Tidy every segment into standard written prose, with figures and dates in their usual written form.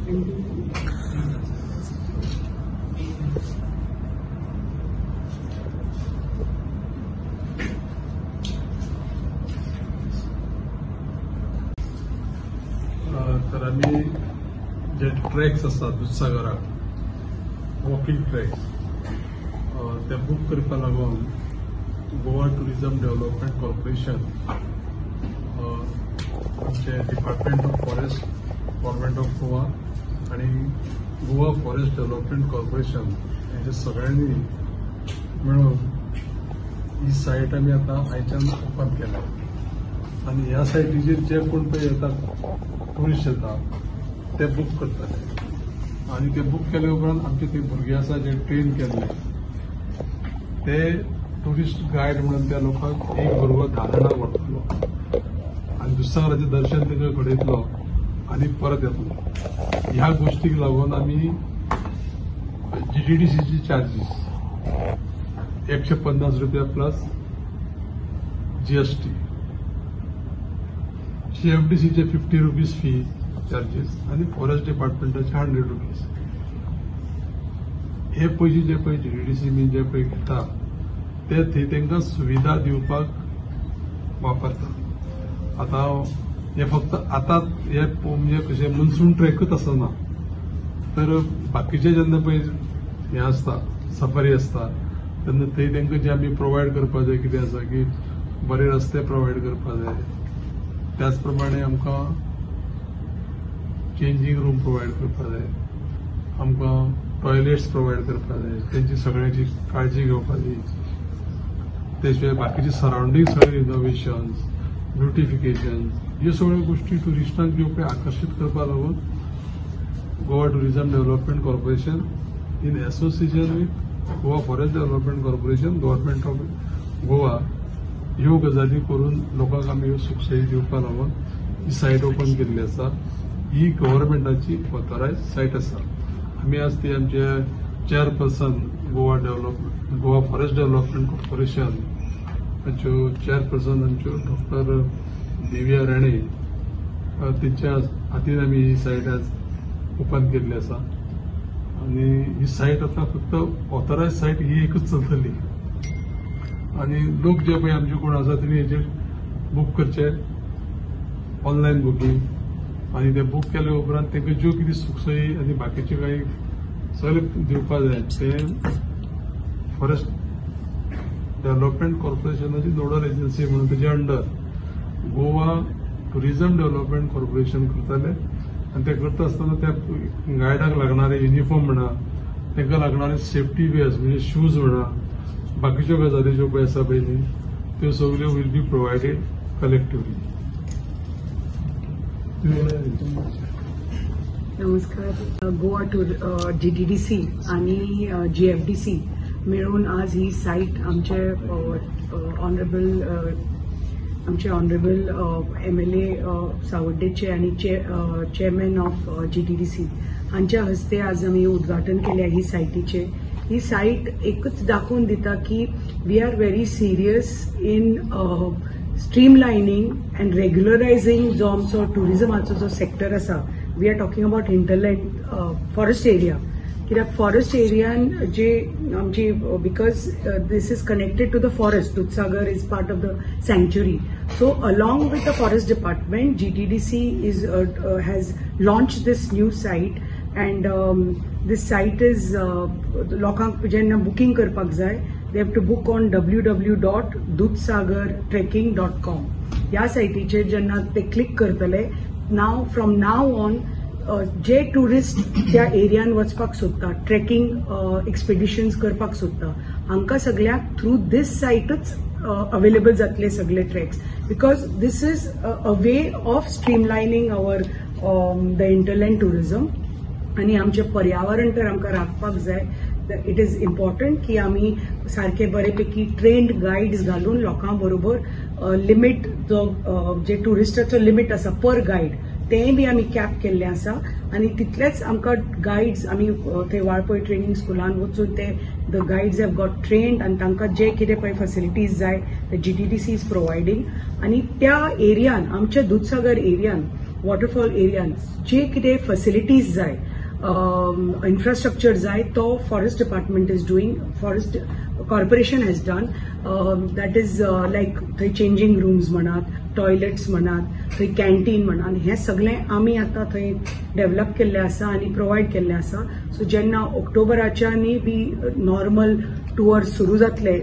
तर आमी जे ट्रॅक्स आसात दुधसागराक वॉकिंग ट्रॅक्स ते बूक करपा लागून गोवा टुरिझम डेव्हलपमेंट कॉर्पोरेशन, आमचे Department of Forest, Government of Goa आनी गोवा फॉरेस्ट डेव्हलपमेंट कॉर्पोरेशन हेच्या सगळ्यांनी मेळून ही सायट आमी आतां आयच्यान ओपन केल्या. आनी ह्या सायटीचेर जे कोण पळय येता टुरिस्ट येता ते बूक करतले आनी ते बूक केले उपरांत आमचे ते भुरगे आसा जे ट्रेन केल्ले ते टुरिस्ट गायड म्हणून त्या लोकांक एक भुरगो 10 जाणांक व्हरतलो आनी दुधसागराचें दर्शन तांकां घडयतलो आनी परत येतलो. ह्या गोश्टीक लागून आमी जीटीडीसीची चार्जीस 150 रुपया प्लस जीएसटी, जीएफडीसीचे 50 रुपीज फी चार्जीस आनी फॉरेस्ट डिपार्टमेंटाचे 100 रुपीज. हे पयशे जे पळय जीटीडीसी बीन जे पळय घेता ते थंय तांकां सुविधा दिवपाक वापरता. आतां हे फक्त आतां हे म्हणजे कशें मनसून ट्रॅकूच आसना, तर बाकीचे जेन्ना पळय हें आसता सफारी आसता तेन्ना थंय तांकां जे आमी प्रोवायड करपाक जाय कितें आसा की बरे रस्ते प्रोवायड करपाक जाय, त्याच प्रमाणे आमकां चेंजींग रूम प्रोवायड करपाक जाय, आमकां टॉयलेट्स प्रोवायड करपाक जाय, तेंची सगळ्यांची काळजी घेवपाक जाय. ते शिवाय बाकीचे सरावंडींग सगळे रिनोवेशन्स, ब्युटिफिकेशन ह्यो सगळ्यो गोश्टी टुरिस्टांक ज्यो पळय आकर्शीत करपाक लागून Goa Tourism Development Corporation in association with Goa Forest Development Corporation, Government of Goa ह्यो गजाली करून लोकांक आमी ह्यो सुखसोयी दिवपाक लागून ही सायट ओपन केल्ली आसा. ही गव्हर्मेंटाची ऑथरायज सायट आसा. आमी आज ती आमचे chairperson Goa Forest Development Corporation हाच्यो चेअरपर्सन आमच्यो डॉक्टर दिव्या राणे तेंच्या हातीन आमी ही सायट आज ओपन केल्ली आसा. आनी ही सायट आतां फक्त ऑथरायज सायट ही एकूच चलतली आनी लोक जे पळय आमचे कोण आसा तेणी हेजेर बूक करचे ऑनलायन बुकींग आनी ते बूक केले उपरांत तांकां ज्यो कितें सुखसोयी आनी बाकीच्यो कांय सगळें दिवपाक जाय ते फॉरेस्ट डेव्हलपमेंट कॉर्पोरेशनाची नोडल एजन्सी म्हणून तेजे under Goa Tourism Development Corporation करतले. आनी ते करता आसतना त्या गायडाक लागणारे युनिफॉर्म म्हणा, तांकां लागणारे सेफ्टी वेअर्स म्हणजे शूज म्हणा, बाकीच्यो गजाली ज्यो पळय आसा पळय न्ही त्यो सगल्यो will be provided collectively. नमस्कार. गोवा टूर जीटीडीसी आणि जीएफडीसी मिळून आज ही साईट आमचे ऑनरेबल एमएलए सावर्डेचे आणि चेअरमॅन ऑफ जीटीडीसी हांच्या हस्ते आज आमी उद्घाटन केले ही सायटीचे. ही सायट एकच दाखोवन दिता की we are very serious in streamlining and regularising जो आमचो टुरिझमाचो जो सेक्टर आसा. We are talking about hinterland forest area, कित्याक फॉरेस्ट एरियान जे आमची because this is connected to the forest, Dudhsagar is part of the sanctuary. So along with the forest department GTDC is has launch this new site and this site is लोकांक जेन्ना booking करपाक जाय they have to book on www.dudhsagartrekking.com. ह्या सायटीचेर जेन्ना ते click करतले नाव from now on J tourist त्या एरियान वचपाक सोदता, ट्रेकिंग एक्सपिडिशन्स करपाक सोदता, हांकां सगळ्यांक थ्रू दीस सायटूच अवेलेबल जातले सगळे treks, because this is a way of streamlining our the hinterland tourism. आनी आमचें पर्यावरण तर आमकां राखपाक जाय. It is important की आमी सारके बरेपैकी ट्रेन्ड गायड्स घालून लोकां बरोबर लिमीट जो जे टुरिस्टाचो लिमीट आसा पर गायड तेंय बी आमी कॅप केल्लें आसा. आनी तितलेच आमकां गायड्स आमी थंय वाळपय ट्रेनींग स्कुलान वचून ते the guides have got trained आनी तांकां जे कितें पळय फॅसिलिटीज जाय ते जीटीडीसी is providing. आनी त्या एरियान आमच्या दुधसागर एरियान वॉटरफॉल एरियान जे कितें फॅसिलिटीज जाय, इन्फ्रास्ट्रक्चर जाय, तो forest department is doing, forest corporation has done. That is like थंय चेंजींग रूम्स म्हणात, टॉयलेट्स म्हणात, थंय कॅन्टीन म्हणात, हें सगळें आमी आतां थंय डेव्हलप केल्लें आसा आनी प्रोवायड केल्लें आसा. सो जेन्ना ऑक्टोबराच्यानूय बी नॉर्मल टुअर सुरू जातले,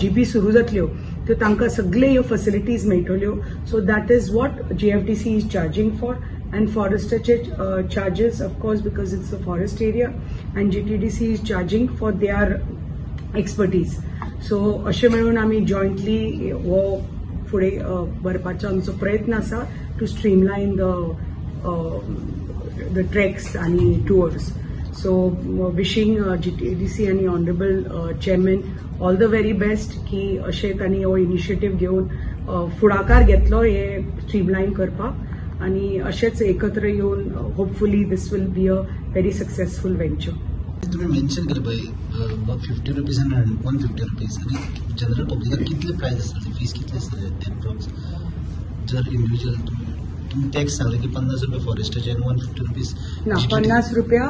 जिपी सुरू जातल्यो, त्यो तांकां सगळे ह्यो फॅसिलिटीज मेळटल्यो. So that is what GFDC is charging for. And फॉरेस्टाचे charges, of course, because it's a forest area, and GTDC is charging for their expertise. So अशें मेळून आमी जॉयंटली हो फुडें व्हरपाचो आमचो प्रयत्न आसा to streamline the treks आनी tours. So wishing GTDC आनी honourable chairman all the very best की अशें तांणी हो इनिशिएटीव घेवन फुडाकार घेतलो हे स्ट्रीमलायन करपाक आनी अशेंच एकत्र येवन hopefully this will be a very successful venture. तुम्ही मेन्शन केलं पळय ₹50 आनी ₹150, आनी जनरल पब्लिकाक कितले प्रायस आसतले, फीस कितले आसतले एप्रोक्स? जर इंडिव्हिज्युअल तुम्ही टॅक्स सांगले की ₹50 फॉरेस्टाचे आनी ₹150 ना, ₹50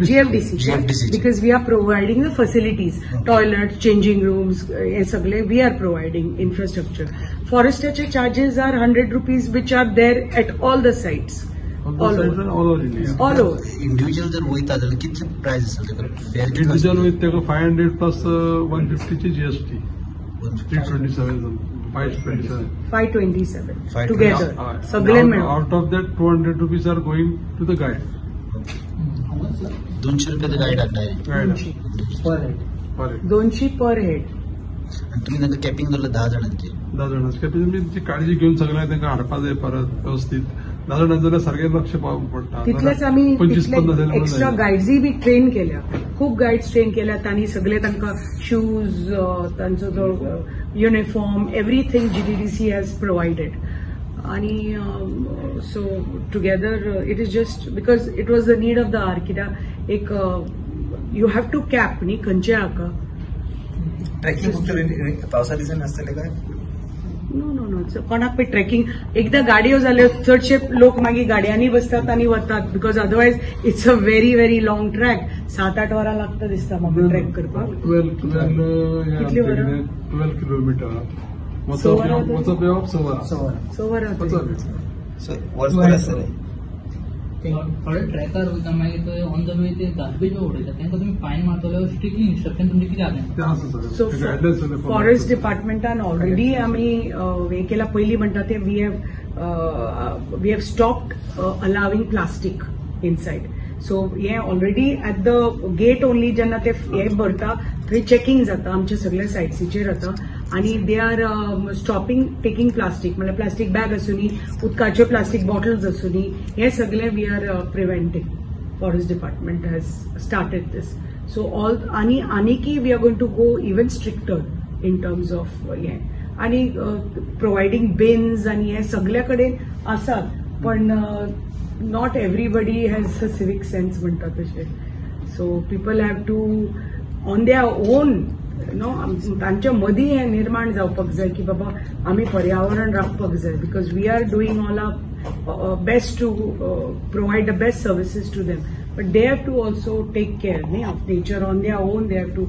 GFDC, because we are providing the facilities, toilet, changing rooms, हे सगळे we are providing infrastructure. फॉरेस्टाचे charges are ₹100, which are there at all the sites. All over India. All over. Individual जर वयता जाल्यार कितले प्रायस आसतले? इंडिव्हिज्युअल वयता ताका 500 प्लस 150ची GST, 327, 527. 527 together सगळे मेळून. Out of that ₹200 are going to the guide. ₹200 गायडाक direct? Per head. 200 per head. आनी तुमी तांकां कॅपिंग धरलं 10 जाणांचे? 10 जाणांचे कॅपिंग, तुमी ती काळजी घेवन सगळ्यांक तांकां हाडपा जाय परत व्यवस्थीत. 10 जाणां जाल्यार सारकें लक्ष पडटा. तितलेच आमी एक्स्ट्रा गायड्सूय बी ट्रेन केल्या, खूब गायड्स ट्रेन केल्या तांणी. सगळे तांकां शूज, तांचो जो uniform, everything GTDC has provided. आनी so together it is just because it was the need of the hour, कित्याक एक you have to cap न्ही खंयचे हाका. ट्रेकिंग फक्त पावसा दिसांनी आसतले काय? नो नो नो, कोणाक पळय ट्रेकिंग एकदां गाडयो जाल्यो, चडशे लोक मागीर गाडयांनी बसतात आनी वतात, because otherwise it's a very very long trek. 7-8 वरां लागता दिसता म्हाका ट्रॅक करपाक. कितली वरां? 12 किलोमिटर. वचप येवप 6 वरां. 6 वरां. वर्सभर आसतलें. थोडे ट्रॅकर वयता मागीर थंय ऑन the वे ते गार्बेज उडयता, तांकां तुमी फायन मारतले? स्ट्रिक्टली इन्स्ट्रक्शन तुमचें कितें आसा? सो फॉरेस्ट डिपार्टमेंटान ऑलरेडी आमी हें केलां. पयलीं म्हणटा ते we have stopped allowing plastic inside. So हें already at the gate only जेन्ना ते हें भरता थंय चॅकिंग जाता, आमच्या सगळ्या सायट्सीचेर जाता, आनी they are stopping taking plastic, म्हणल्यार प्लास्टीक बॅग आसूनी, उदकाच्यो प्लास्टीक बॉटल्स आसूनी, हें सगळें we are preventing. Forest department has started this. So all आनी आनीकी we are going to go even stricter in terms of हें आनी प्रोवायडींग बिन्स आनी हें सगल्या कडेन आसात, पण not everybody has a civic sense म्हणटा तशें. So people have to on their own no, तांच्या मदीं हें निर्माण जावपाक जाय की बाबा आमी पर्यावरण राखपाक जाय, because we are doing all our best to provide the best services to them, but they have to also take care न्ही of nature on their own. They have to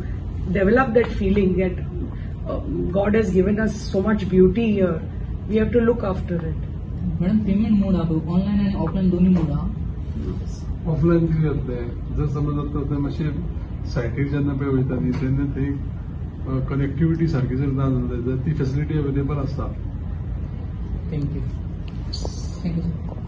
develop that feeling that God has given us so much beauty here, we have to look after it. Madam, payment mode आहा online आनी offline दोन्ही मोड आहा? Offline कितें जातलें, जर समज आतां थंय मातशें सायटीर जेन्ना पळय वयता न्ही तेन्ना थंय कनेक्टिविटी सारकी जर ना जाल्यार ती फेसिलिटी अवेलेबल आसा. Thank you. Thank you sir.